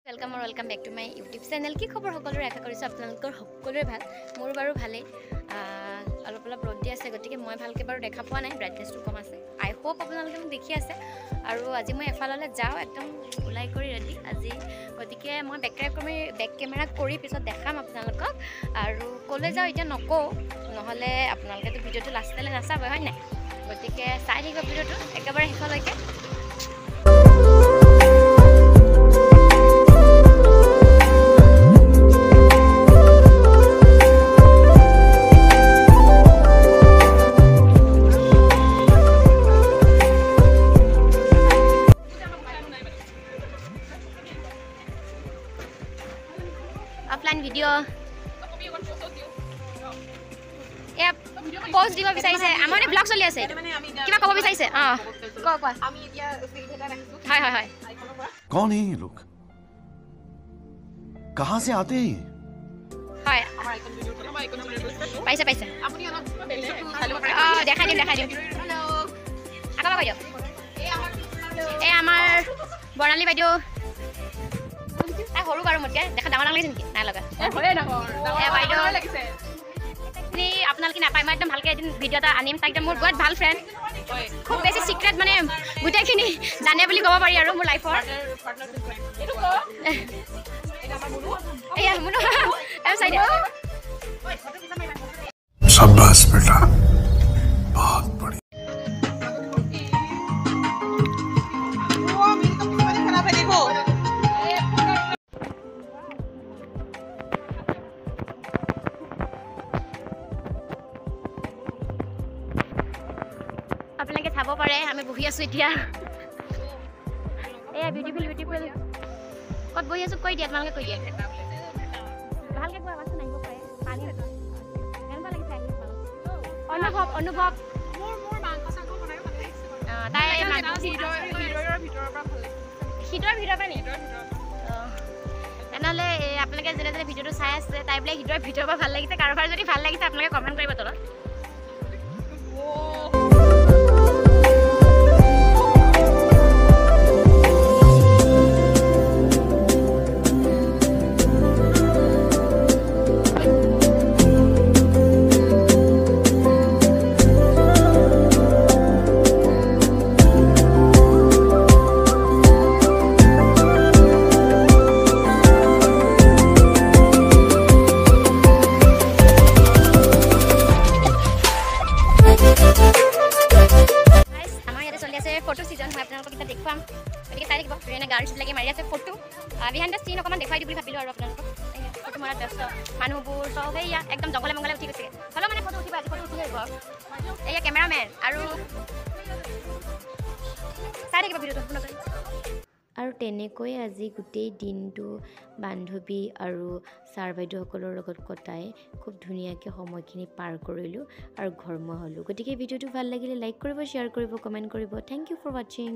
Welcome আৰু welcome back to my YouTube channel. কি খবৰ সকলোৰে? আশা কৰিছোঁ আপোনালোকৰ সকলোৰে ভাল। মোৰ বাৰু ভালেই। অলপ অলপ ৰ'দ দি আছে, গতিকে মই ভালকৈ বাৰু দেখা পোৱা নাই, ব্ৰাইটনেছটো কম আছে। আই হোপ আপোনালোকে মোক দেখি আছে। আৰু আজি মই এফাললৈ যাওঁ, একদম ওলাই কৰি ৰেডি আজি। গতিকে মই বেক কেমেৰা কৰি পিছত দেখাম আপোনালোকক। আৰু ক'লৈ যাওঁ এতিয়া নকওঁ, নহ'লে আপোনালোকেতো ভিডিঅ'টো লাষ্টলৈ নাচাব, হয় নাই? গতিকে চাই থাকিব ভিডিঅ'টো একেবাৰে শেষলৈকে। অফলাইন ভিডিঅ' এয়া প'ষ্ট দিব বিচাৰিছে। আমাৰ মানে ব্লগ চলি আছে, কিবা ক'ব বিচাৰিছে? অঁ, কোৱা। হয় হয় হয়। कौन है ये लोग, कहाँ से आते हैं? হয়, পাইছে পাইছে। অঁ, দেখাই দিম দেখাই দিম। আকৌ কৈ দিয়ক। এই আমাৰ বৰ্ণালী বাইদেউ, তাই সৰু বাৰু মোতকৈ, দেখা ডাঙৰ ডাঙৰ লাগিছে নেকি? নাই লগা। বাইদেউ আপোনালোকে নাপায়, মই একদম ভালকৈ এদিন ভিডিঅ' এটা আনিম। তাই একদম মোৰ বহুত ভাল ফ্ৰেণ্ড, খুব বেছি চিক্ৰেট মানে গোটেইখিনি জানে বুলি ক'ব পাৰি আৰু মোৰ লাইফৰ। এয়া মুনু চাই দিয়া। शाबाश बेटा, बहुत बढ़िया। আপোনালোকে চাব পাৰে, আমি বহি আছোঁ এতিয়া। এয়া বিউটিফুল বিউটিফুল। ক'ত বহি আছোঁ কৈ দিয়া, তোমালোকে কৈ দিয়া ভালকৈ কোৱা, আৱাজটো নাহিব পাৰে। পানী কেনেকুৱা লাগিছে আহি? অনুভৱ অনুভৱ তাই হৃদয়ৰ ভিতৰৰ পৰা নি? তেনেহ'লে আপোনালোকে যেনে যেনে ভিডিঅ'টো চাই আছে, তাই বোলে হৃদয়ৰ ভিতৰৰ পৰা ভাল লাগিছে। কাৰোবাৰ যদি ভাল লাগিছে আপোনালোকে কমেণ্ট কৰিব তলত। ফটো ছিজন হয়, আপোনালোকক এতিয়া দেখুৱাম, গতিকে চাই থাকিব। ধুনীয়া গাৰ্লছবিলাকে মাৰি আছে ফটো। বিহাইণ্ড the চিন অকণমান দেখুৱাই দিম বুলি ভাবিলোঁ আৰু আপোনালোকক। ফটো মৰাত ব্যস্ত মানুহবোৰ চব, সেয়া একদম জংঘলে মংগলে উঠি গৈছে। হ'লেও মানে ফটো উঠিব, আজি ফটো উঠি আহিব। এয়া কেমেৰামেন আৰু চাই থাকিব ভিডিঅ'টো সম্পূৰ্ণকৈ। আৰু তেনেকৈ আজি গোটেই দিনটো বান্ধৱী আৰু ছাৰ বাইদেউসকলৰ লগত কটাই খুব ধুনীয়াকৈ সময়খিনি পাৰ কৰিলোঁ আৰু ঘৰমুৱা হ'লোঁ। গতিকে ভিডিঅ'টো ভাল লাগিলে লাইক কৰিব, শ্বেয়াৰ কৰিব, কমেণ্ট কৰিব। Thank you for ৱাচিং।